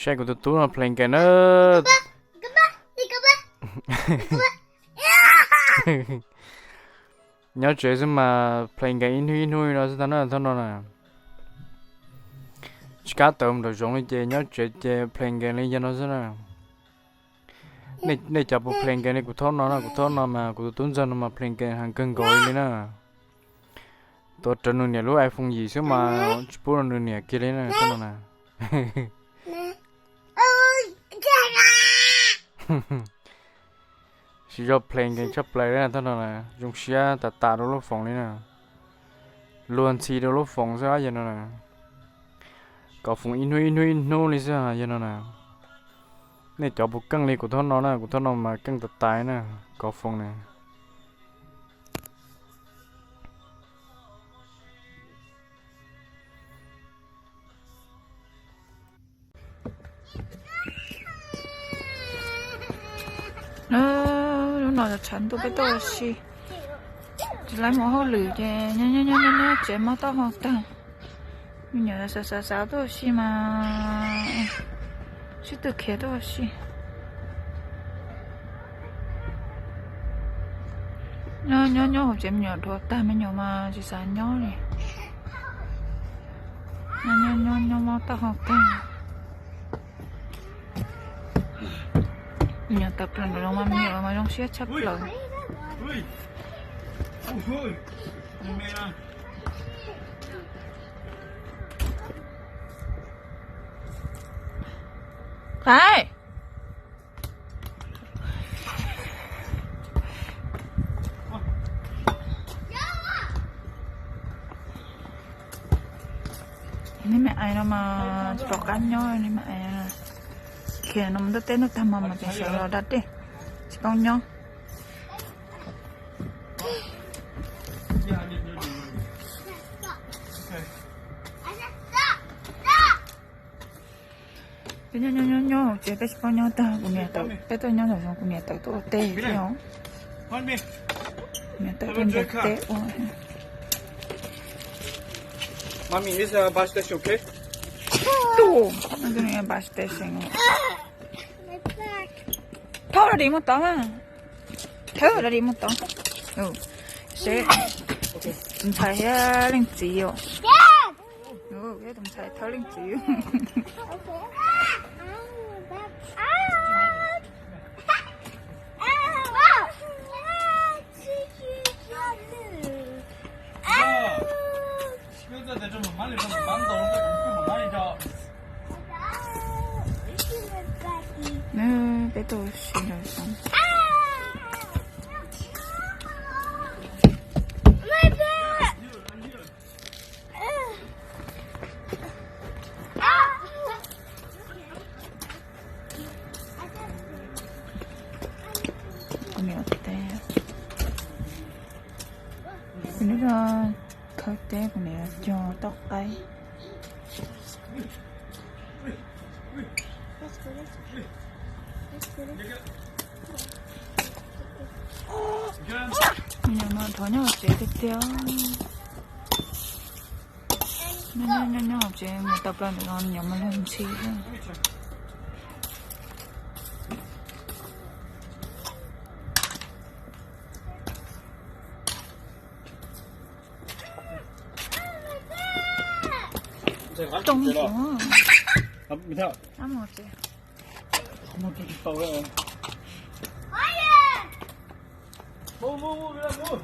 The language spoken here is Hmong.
Saib kuv tus tub no play game na. Nyob tsev xwb mas play game ib hnub ib hnub li no xwb tag na, thaum no na. Tsis kam tawm mus nraum zoov li ces nyob tsev ces play game li yog no xwb na. Nej cov puas play game li kuv thaum no na, kuv thaum no mas kuv tus tub ntxawg no mas play game heev kawg nkaus li na. Tuav rawv nws niam lub iPhone yim xwb mas tsis pub rau nws niam kiag li na, thaum no na. Siv zog play game tshaj plaws li na, thaum no na zoo siab tas tas rau lub foos li na. Luag ntxhi rau lub foos xwb yog no na. Kov foos ib hnub ib hnub ib hnub li xwb yog no na. Nej cov puas keej li kuv thaum no na, kuv thaum no mas keej tas tas na, kov foos na. Lub no tshav ntuj peb tuaj ua si, tsis laib mus hauj lwm ces nyob nyob nyob tsev mob taub hau tag. Me nyuam xav xav xav tuaj ua si mas sib tw khiav tuaj ua si. Nyob nyob nyob hauv tsev me nyuam dhuav tag, me nyuam mas tsis xav nyob li. Nyob nyob nyob mob taub hau tag. Me nyuam tawm plaws nraum zoov mas me nyuam mas zoo siab tshaj plaws. Qaib. Nej me ais no mas tsis pom qab nyob, nej me ais no khiav no mus ntuj teb ntuj tag mas mas tseem sawv los da dej, tsis paub nyob. Peb nyob nyob nyob hauv tsev peb tsis paub nyob tag, kuv niam tawm, peb tuaj nyob nraum zoov kuv niam tawm tuaj ua teb thiab os. Kuv niam tawm tuaj nrog teb ua. Mommy, is a bus station, okay? Tuaj, no bus station. Thawb los dim mus tod mas. Thawb los dim mus tod. Seb tus ntxhais thiab leej txiv os. Tus ntxhais thawb leej txiv. Peb tuaj ua si nraum zoov. Kuv niam teb, kuv niam khawb teb, kuv niam cog toj qaib. Nyob no dhov nyob hauv tsev tiag tiag. Nyob nyob nyob hauv tsev mus tau plaws ntawm no nyob mas luag ntxhi. Rooj ua.